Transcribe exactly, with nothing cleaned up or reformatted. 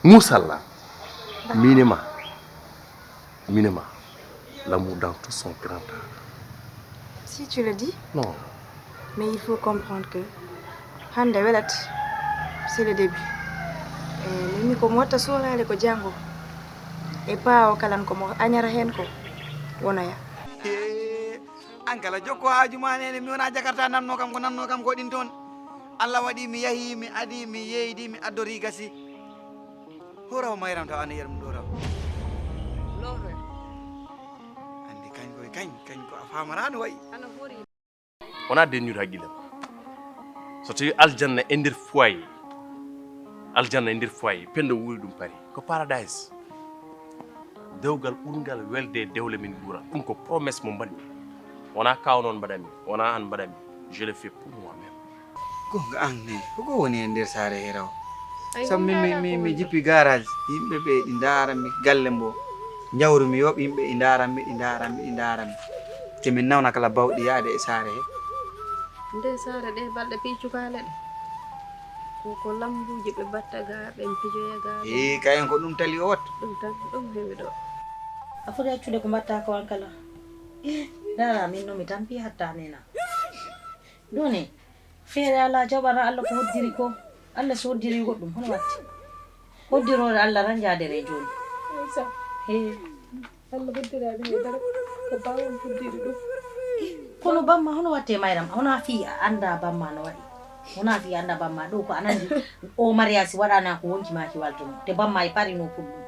Moussa la, minema, minema, l'amour dans tout son grand art. Si tu le dis. Non. Mais il faut comprendre que hande welat, c'est le début. E mimi ko mi watta soorale ko janngo. E paawo kalan ko mo añara heen ko wonoya. An kala jokko haaju ma nene mi wona jakarta nanno kam ko nanno kam ko ɗin toon. Allah waɗi mi yahi mi adi mi yeydi mi addori gasi. Huraw mayram taw ana yer ɗum ɗo taw. Andi kañ koy kañ kañ ko a famarano wayi. Wona dennude haqqille ma. So tawi aljanna e nder foyer, aljanna e nder foyer pendo wuuri ɗum pari ko paradise. Dewgal ɓurngal welde e dewle min nguura ɗum ko promesse mo mbaɗmi. Wona kaw noon mbaɗanmi, wona an mbaɗanmi. Je le fais pour moi même. Gonga an ne ko woni e nder saare he raw? Sabu mi mi mi mi jippi garage yimɓe ɓe ɗi ndaara mi galle mbo. Njawru mi yoɓ yimɓe ɗi ndaara mi ɗi ndaara mi ɗi ndaara mi. Te min nawna kala bawɗi yaade e saare he. Nde saare ɗe balɗe piccukale ɗe. Ko ko lambuji ɓe batta ga ɓen pijoya ga. Ee kayen ko ɗum tali o watta. Ɗum tan ɗum hewi ɗo. A foti accude ko mbatta ko an kala. Dara min no mi tampi hatta nena. Ɗone feere ala jaɓana Allah ko hoddiri ko. Allah so hoddiri goɗɗum hono watti. Hoddiroore Allah tan jaadere jooni. He. Allah hoddiraɓe e dara ko bawon hoddiri ɗum. Kono bamma hono watte mayram hona fi a anda bamma no waɗi. Hona fi a anda bamma ɗo ko anandi o mariage waɗana ko wonki maki waltono te bamma e parino pour ɗum.